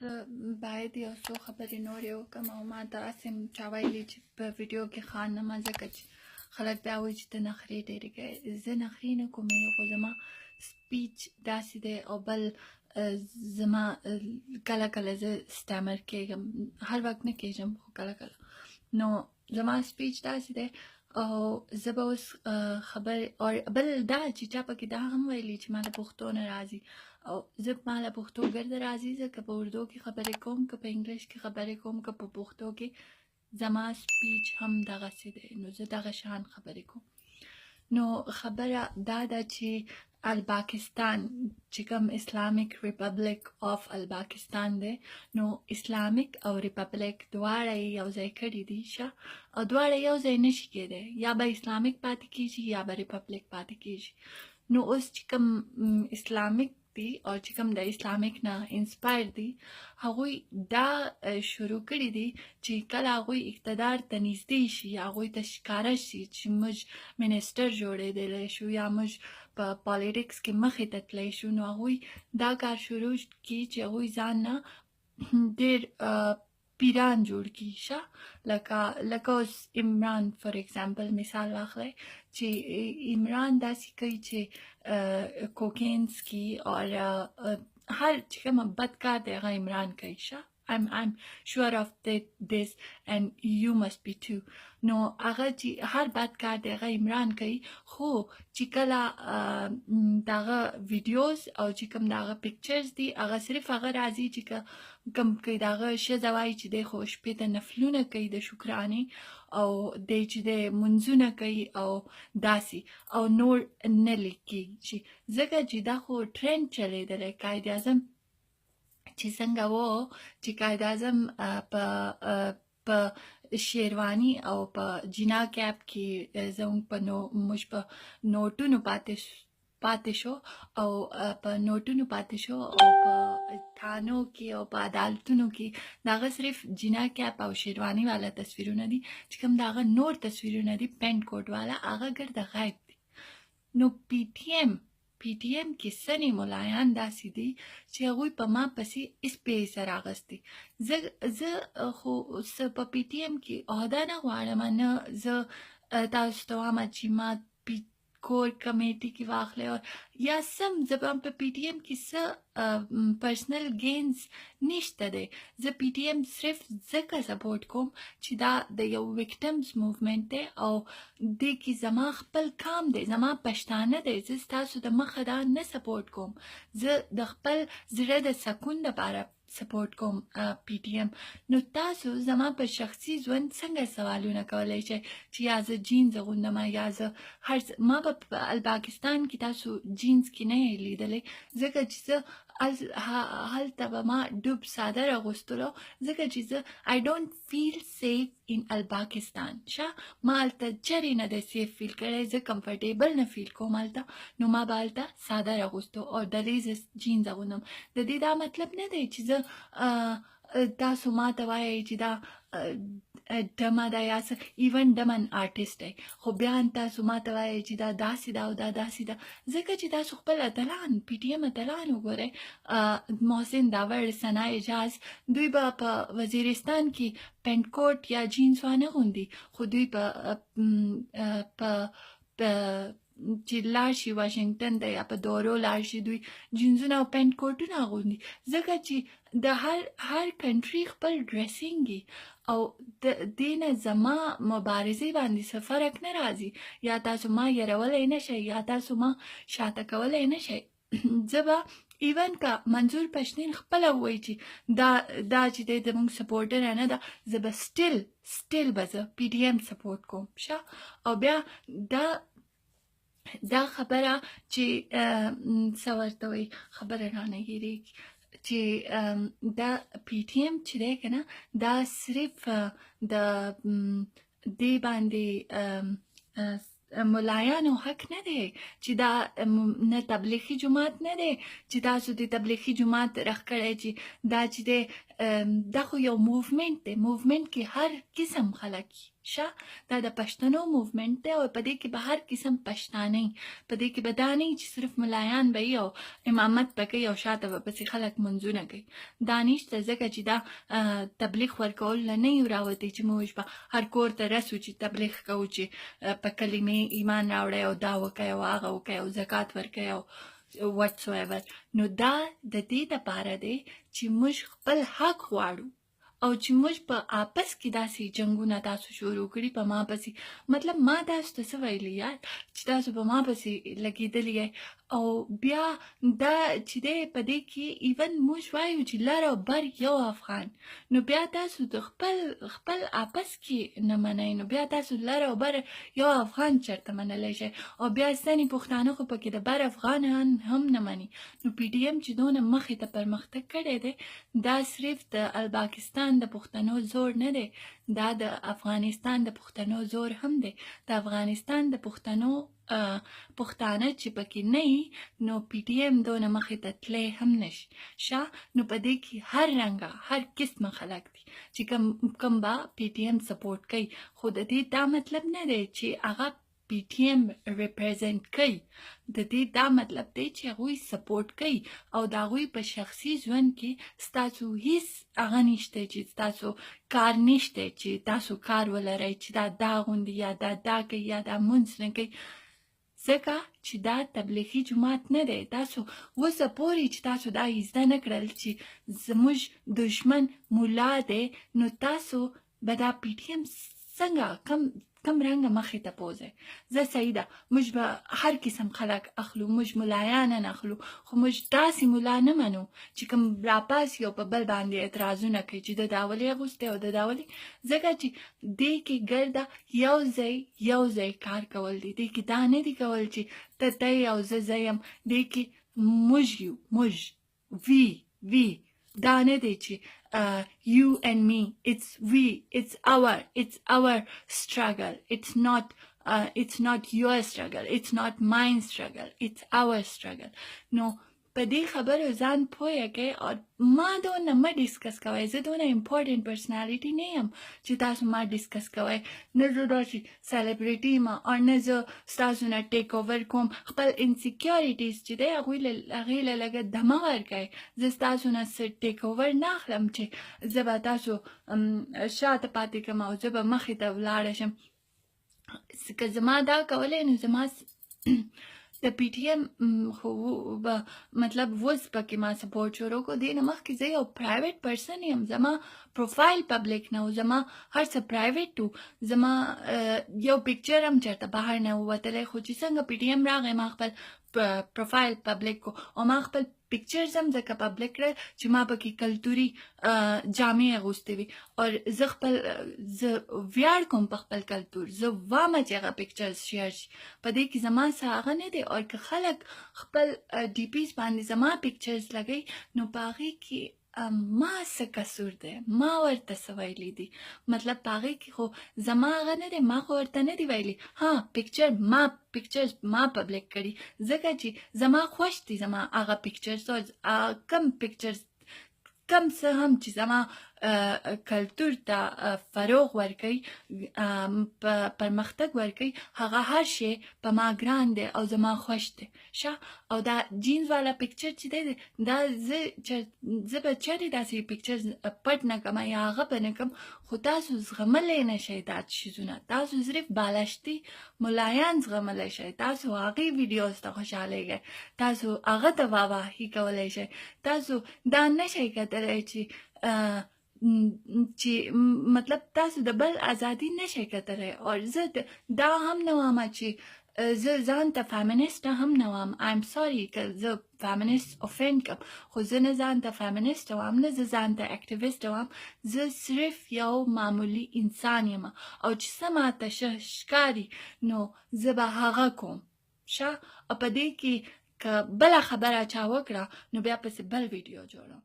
زه باید یو څو خبرې نورې وکړم او ما ته هسې هم چا ویلي چې په ویډیو کې خان نه مه، ځکه چې خلک بیا وایي چې ته نخرې ډېرې کوې. زه نخرې نه کوم، یو خو زما speech داسې دی او بل زما کله کله زه stammer کېږم، هر وخت نه کېږم خو کله کله. نو زما speech داسې دی او زه به اوس خبر او بل دا چې چا پکې دا هم ویلي چې ما له پښتو نه راځي او زه ما له پښتو ګرده راځي. زه که په اردو کې خبرې کوم، که په English کې خبرې کوم، که په پښتو کې، زما speech هم دغسې دی، نو زه دغه شان خبرې کوم. نو خبره دا ده چې الباکستان چې کوم Islamic Republic of الباکستان دی، نو Islamic او Republic دواړه یې یو ځای کړي دي شه، او دواړه یو ځای نشي کېدی. یا به Islamic پاتې کیږي یا به Republic پاتې کیږي. نو اوس چې کوم Islamic دي او چې کوم د Islamic نه inspire دي، هغوی دا شروع کړي دي چې کله هغوی اقتدار ته نږدې شي، هغوی ته ښکاره شي چې موږ minister جوړېدلی شو یا موږ په politics کې مخې ته تللی شو، نو هغوی دا کار شروع کړي چې هغوی ځان نه ډېر پیران جوړ کړي شه. لکه اوس عمران for example مثال واخلئ چې عمران داسې کوي چې cocaine څکي او هر چې کوم بد کار دی هغه عمران کوي شه. I'm sure of this and you must be too. نو هغه چې هر بد کار دی هغه عمران کوي، خو چې کله دغه videos او چې کوم دغه pictures دي، هغه صرف هغه راځي چې کوم کې دغه ښځه وایي چې دی خو شپې ته نفلونه کوي د شکرانې او دی چې دی منځونه کوي او داسې او نور نه لیکي، ځکه چې دا خو ټرند چلیدلی. قائد اعظم چې څنګه و چې قائد اعظم په شیروانی او په جناح cap کې زموږ په نو موږ په نوټونو پاتې شو او په نوټونو پاتې شو او په تھانو کې او په عدالتونو کې دغه صرف جناح cap او شیروانی والا تصویرونه دي. چې کوم دغه نور تصویرونه دي پینټ کوټ والا، هغه ګرده غایب دي. نو پي ټي ایم کې ځنې ملایان داسې دي چې هغوی په ما پسې هېڅ پیسه راغستي. زه خو څه په پي ټي ایم کې عهده نه غواړم، نه زه تاسو ته وایم چې ما پي کور کمیټي کې واخلئ او یا سم. زه په پي ټي ایم کې څه personal gains نشته دی. زه پي ټي ایم صرف ځکه support کوم چې دا د یو victims movement دی او دې کې زما خپل کام دی، زما پښتانه دی. زه ستاسو د مخه دا نه support کوم، زه د خپل زړه د سکون دپاره support کوم پي ټي ایم. نو تاسو زما په شخصي ژوند څنګه سوالونه کولی شئ چې یا زه جینز اغوندم یا زه هر ما به په الپاکستان کې تاسو جینز کې نه یې لیدلی، ځکه چې زه هلته به ما ډوب څادر اغوستلو، ځکه چې زه I don't feel safe in الپاکستان شه. ما هلته چرې نه دی safe feel کړی، زه comfortable نه feel کوم هلته، نو ما به هلته څادر اغوستو او دلیز جینز اغوندم. د دې دا مطلب نه دی چې زه تاسو ما ته وایئ چې دا ډمه ده یا څه. Even dumb an artist دی، خو بیا هم تاسو ما ته وایئ چې دا داسې ده او دا داسې ده، ځکه چې تاسو خپل اتلان، پي ټي ایم اتلان وګورئ، محسن داوړ، ثنا اعجاز، دوی به په وزیرستان کې پینټ کوټ یا جینز وانه غوندي، خو دوی په چې لاړ شي واشنګټن ته یا په دورو لاړ شي، دوی جینزونه او پینټ کوټونه اغوندي، ځکه چې د هر country خپل dressing او د دې نه زما مبارزې باندې څه فرق نه راځي. یا تاسو ما یرولی نه شئ یا تاسو ما شاته کولی نه شئ. زه به even که منظور پښتین خپله ووایي چې دا چې دی زموږ supporter نه ده، زه به still به زه پي ټي ایم support کوم شه. او بیا دا خبره چې څه ورته وایي، خبره رانه هېرېږي چې دا پي ټي ایم چې دی که نه، دا صرف د دې باندې ملایانو حق نه دی چې دا نه تبلیغي جماعت نه دی چې تاسو د تبلیغي جماعت رخ کړی چې دا چې دی، دا خو یو movement دی. Movement کې هر قسم خلک شه، دا د پښتنو موومنټ دی او په دې کې به هر قسم پښتانه، په دې کې به دا نه چې صرف ملایان به او امامت به کوي او شاته به پسې خلک منځونه کوي، دا نشته. ځکه چې دا تبلیغ ورکول نه یو راوتی چې موږ به هر کور ته رسو چې تبلیغ کوو چې په کلمې ایمان راوړی او دا وکړئ او هغه وکړئ او زکات ورکړئ او whatsoever. نو دا د دې دپاره دی چې موږ خپل حق غواړو او چې موږ په آپس کې داسې جنگونه تاسو شروع کړي په ما پسې. مطلب ما تاسو ته څه ویلي یار چې تاسو په ما پسې لګېدلي یئ؟ او بیا دا چې دی په دې کې even موږ وایو چې لر او بر یو افغان، نو بیا تاسو د خپل خپل آپس کې نه منئ، نو بیا تاسو لر او بر یو افغان چېرته منلی شئ؟ او بیا ځینې پښتانه خو پکې د بر افغانان هم نه مني. نو پي ټي ایم چې دونه مخې ته پرمختګ کړی دی، دا صرف د الباکستان د پښتنو زور نه دی، دا د افغانستان د پښتنو زور هم دی. د افغانستان د پښتنو پښتانه چې پکې نه وي نو پي ټي ایم دونه مخې ته تللی هم نشي شه. نو په دې کې هر رنګه هر قسمه خلک دي چې کم کم به پي ټي ایم سپورټ کوي، خو د دې دا مطلب نه دی چې هغه پي ټي ایم ریپرزینټ کوي. د دې دا مطلب دی چې هغوی سپورټ کوي او د هغوی په شخصي ژوند کې ستاسو هیڅ هغه نشته چې ستاسو کار نشته چې تاسو کار ولرئ چې دا دا غوندي یا دا دا کوي یا دا مونځ نه کوي، ځکه چې دا تبلیغي جومات نه دی. تاسو اوسه پورې چې تاسو دا زده نه کړل چې زموږ دشمن ملا دی، نو تاسو به دا پي ټي ایم څنګه کم کم رنګه مخې ته پوځئ؟ زه صحیح ده، موږ به هر قسم خلک اخلو، موږ ملایان نه اخلو، خو موږ داسې ملا نه منو چې کوم راپاسي او په بل باندې اعتراضونه کوي چې د دا ولې اغوستی او د دا ولې. ځکه چې دې کې ګرده یو ځای یو ځای کار کول دي، دې کې دا نه دي کول چې ته ته او زه زه یم. دې کې موږ یو، موږ وي وي، دا نه دی چې you and me, it's we, it's our, it's our struggle, it's not your struggle, it's not mine struggle, it's our struggle. نو په دې خبرو ځان پوهه کړئ او ما دونه مه discuss کوئ. زه دونه important personality نه یم چې تاسو ما discuss کوئ، نه زه داسې سلیبریټي یم او نه زه ستاسو نه take over کوم. خپل insecurities چې دی هغوی له هغې له لږه دمه ورکړئ. زه ستاسو نه څه take over نه اخلم چې زه به تاسو شاته پاتې کړم او زه به مخې ته ولاړه شم. که زما دا کولی نو زما د پي ټي ایم خو به مطلب اوس پکې ما سپورټ شروع کړو. دې نه مخکې زه یو private person یم، زما پروفایل public نه و، زما هر څه private و، زما یو picture هم چېرته بهر نه و وتلی. خو چې څنګه پي ټي ایم راغی ما خپل پروفایل public کو او ما خپل pictures هم ځکه public کړل چې ما پکې کلتوري جامې اغوستې وي او زه خپل زه ویاړ کوم په خپل کلتور، زه وامه چې هغه pictures share شي، په دې کې زما څه هغه نه دی. او که خلک خپل DPs باندې زما pictures لګوي نو په هغې کې ما څه قصور دی؟ ما ورته څه ویلي دي؟ مطلب په هغې کې خو زما هغه نه دی، ما خو ورته نه دی ویلي. ها picture ما pictures ما public کړي ځکه چې زما خوښ دي زما هغه pictures او کم pictures کم څه هم چې زما کلتور ته فروغ ورکوي، پرمختګ ورکوي، هغه هر شی په ما ګران دی او زما خوښ دی شه. او دا جینز والا picture چې دی دا زه زه به چېرې داسې picture پټ نه کړم یا هغه به نه کړم، خو تاسو زغملی نه شئ دا چیزونه. تاسو صرف بالاشتي ملایان زغملی شئ، تاسو هغې videos ته خوشحالېږئ، تاسو هغه ته واهي کولی شئ، تاسو دا نه شئ کتلی چې چې مطلب تاسو د بل ازادي نشئ کتلی. او زه دا هم نه وایم چې زه ځان ته feminist هم نه وایم، I'm sorry که زه feminist offend کم، خو زه نه ځان ته feminist وایم نه زه ځان ته activist وایم. زه صرف یو معمولی انسان یم او چې څه ماته ښه ښکاري نو زه به هغه کوم شه. او په دې کې که بله خبره چا وکړه نو بیا پسې بل ویډیو جوړوم.